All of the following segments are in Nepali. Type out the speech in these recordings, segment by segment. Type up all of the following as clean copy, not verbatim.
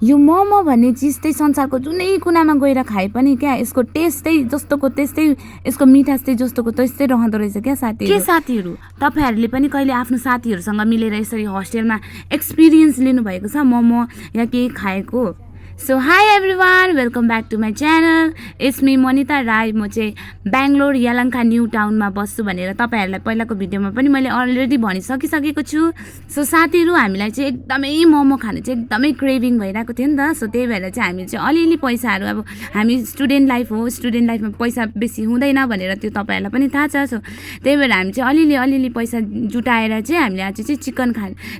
यो मोमो भन्ने चिज चाहिँ संसारको जुनै कुनामा गएर खाए पनि क्या यसको टेस्टै जस्तोको त्यस्तै, यसको मिठास चाहिँ जस्तोको त्यस्तै रहँदो रहेछ क्या साथीहरू। के साथीहरू तपाईँहरूले पनि कहिले आफ्नो साथीहरूसँग मिलेर यसरी हस्टेलमा एक्सपिरियन्स लिनुभएको छ मोमो या केही खाएको? So hi everyone, welcome back to my channel. It's me Manita Rai. म चाहिँ बेङ्गलोर यलहंका न्यू टाउनमा बस्छु भनेर तपाईँहरूलाई पहिलाको भिडियोमा पनि मैले अलरेडी भनिसकिसकेको छु। सो साथीहरू हामीलाई चाहिँ एकदमै मोमो खानु चाहिँ एकदमै क्रेभिङ भइरहेको थियो नि त। सो त्यही भएर चाहिँ हामी चाहिँ अलिअलि पैसाहरू, अब हामी स्टुडेन्ट लाइफ हो, स्टुडेन्ट लाइफमा पैसा बेसी हुँदैन भनेर त्यो तपाईँहरूलाई पनि थाहा छ। सो त्यही भएर हामी चाहिँ अलिअलि पैसा जुटाएर चाहिँ हामीले आज चाहिँ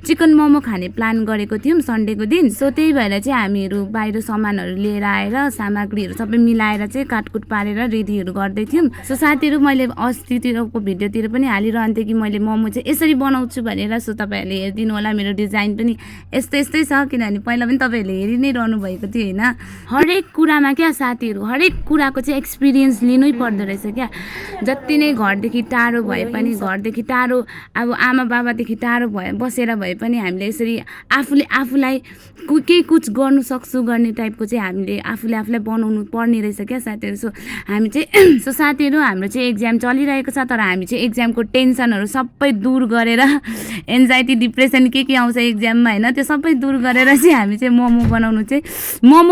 चिकन मोमो खाने प्लान गरेको थियौँ सन्डेको दिन। सो त्यही भएर चाहिँ हामीहरू बाहिर सामानहरू लिएर आएर सामग्रीहरू सबै मिलाएर चाहिँ काटकुट पारेर रेडीहरू गर्दै थियौँ। सो साथीहरू मैले अस्तितिरको भिडियोतिर पनि हालिरहन्थेँ कि मैले मोमो चाहिँ यसरी बनाउँछु भनेर। सो तपाईँहरूले हेरिदिनु होला, मेरो डिजाइन पनि यस्तै छ, किनभने पहिला पनि तपाईँहरूले हेरि नै रहनु भएको थियो होइन। हरेक कुरामा क्या साथीहरू, हरेक कुराको चाहिँ एक्सपिरियन्स लिनै पर्दो रहेछ क्या। जति नै घरदेखि टाढो भए पनि, घरदेखि टाढो अब आमा बाबादेखि टाढो बसेर भए पनि हामीले यसरी आफूलाई केही कुछ गर्नु सक्छु गर्ने टाइपको चाहिँ हामीले आफूलाई बनाउनु पर्ने रहेछ क्या साथीहरू। सो हामी चाहिँ सो साथीहरू हाम्रो चाहिँ एक्जाम चलिरहेको छ, तर हामी चाहिँ एक्जामको टेन्सनहरू सबै दूर गरेर, एन्जाइटी डिप्रेसन के आउँछ एक्जाममा होइन, त्यो सबै दूर गरेर चाहिँ हामी चाहिँ मोमो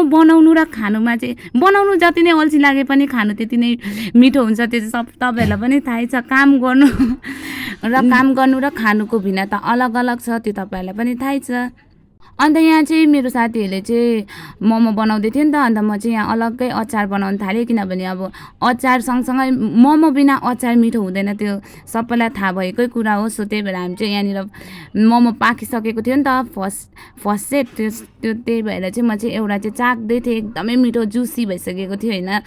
बनाउनु र खानुमा चाहिँ, बनाउनु जति नै अल्छी लागे पनि खानु त्यति नै मिठो हुन्छ। त्यो चाहिँ सब तपाईँहरूलाई पनि थाहै छ। काम गर्नु र खानुको भिन्नता अलग छ, त्यो तपाईँहरूलाई पनि थाहै छ। अन्त यहाँ चाहिँ मेरो साथीहरूले चाहिँ मोमो बनाउँदै थियो नि त, अन्त म चाहिँ यहाँ अलग्गै अचार बनाउनु थालेँ, किनभने अब अचार सँगसँगै मोमो बिना अचार मिठो हुँदैन, त्यो सबैलाई थाहा भएकै कुरा हो। सो त्यही भएर हामी चाहिँ यहाँनिर मोमो पाकिसकेको थियो नि त फर्स्ट सेट, त्यो त्यही भएर चाहिँ म चाहिँ एउटा चाहिँ चाख्दै थिएँ, एकदमै मिठो जुसी भइसकेको थियो होइन।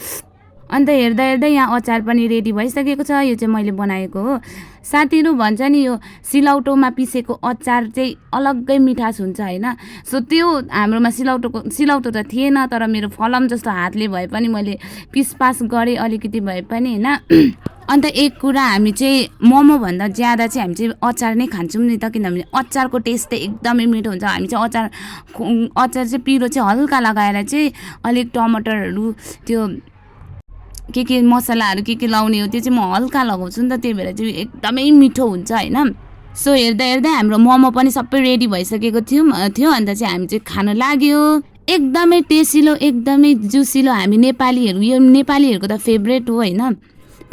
अन्त हेर्दा यहाँ अचार पनि रेडी भइसकेको छ। यो चाहिँ मैले बनाएको हो साथीहरू। भन्छ नि यो सिलौटोमा पिसेको अचार चाहिँ अलग्गै मिठास हुन्छ होइन। सो त्यो हाम्रोमा सिलौटो त थिएन, तर मेरो फलम जस्तो हातले भए पनि मैले पिसपास गरेँ अलिकति भए पनि होइन। अन्त एक कुरा, हामी चाहिँ मोमो भन्दा ज्यादा चाहिँ हामी चाहिँ अचार नै खान्छौँ नि त, किनभने अचारको टेस्ट चाहिँ एकदमै मिठो हुन्छ। हामी चाहिँ अचार चाहिँ पिरो चाहिँ हल्का लगाएर चाहिँ अलिक टमाटरहरू त्यो के मसलाहरू के लाउने हो त्यो चाहिँ म हल्का लगाउँछु नि त, त्यही भएर चाहिँ एकदमै मिठो हुन्छ होइन। सो हेर्दा हाम्रो मोमो पनि सबै रेडी भइसकेको थियो। अन्त चाहिँ हामी चाहिँ खान लाग्यो। एकदमै टेसिलो, एकदमै जुसिलो। हामी नेपालीहरू, यो नेपालीहरूको त फेभरेट हो होइन।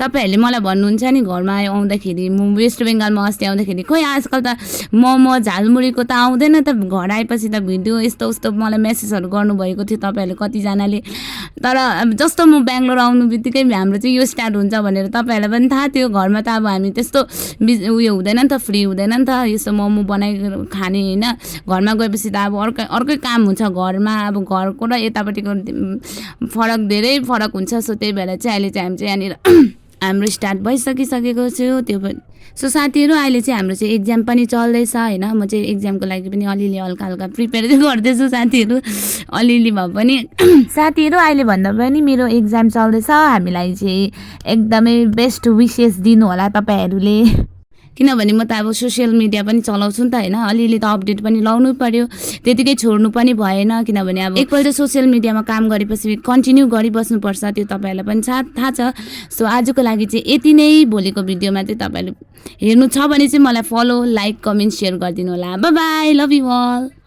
तपाईँहरूले मलाई भन्नुहुन्छ नि घरमा आउँदाखेरि, म वेस्ट बेङ्गालमा अस्ति आउँदाखेरि, खोइ आजकल त मोमो झालमुरीको त आउँदैन त, घर आएपछि त भिडियो यस्तो उस्तो मलाई मेसेजहरू गर्नुभएको थियो तपाईँहरूले कतिजनाले। तर जस्तो म बेङ्गलोर आउनु बित्तिकै हाम्रो चाहिँ यो स्टार्ट हुन्छ भनेर तपाईँहरूलाई पनि थाहा थियो। घरमा त अब हामी त्यस्तो उयो हुँदैन नि त, फ्री हुँदैन नि त यस्तो मोमो बनाएर खाने होइन। घरमा गएपछि त अब अर्कै काम हुन्छ घरमा, अब घरको र यतापट्टिको धेरै फरक हुन्छ। सो त्यही भएर चाहिँ अहिले चाहिँ हामी चाहिँ यहाँनिर हाम्रो स्टार्ट भइसकिसकेको छु त्यो। सो साथीहरू अहिले चाहिँ हाम्रो चाहिँ एक्जाम पनि चल्दैछ होइन। म चाहिँ एक्जामको लागि पनि अलिअलि हल्का प्रिपेयर चाहिँ गर्दैछु साथीहरू, अलिअलि भए पनि। साथीहरू अहिले भन्दा पनि मेरो एक्जाम चल्दैछ, हामीलाई चाहिँ एकदमै बेस्ट विसेस दिनु होला तपाईँहरूले, किनभने म त अब सोसियल मिडिया पनि चलाउँछु नि त होइन। अलिअलि त अपडेट पनि लाउनु पर्यो, त्यतिकै छोड्नु पनि भएन, किनभने अब एकपल्ट सोसियल मिडियामा काम गरेपछि कन्टिन्यू गरिबस्नुपर्छ, त्यो तपाईँहरूलाई पनि थाहा छ। सो आजको लागि चाहिँ यति नै। भोलिको भिडियोमा चाहिँ तपाईँहरूले हेर्नु छ भने चाहिँ मलाई फलो, लाइक, कमेन्ट, सेयर गरिदिनु होला। Bye bye, love you all.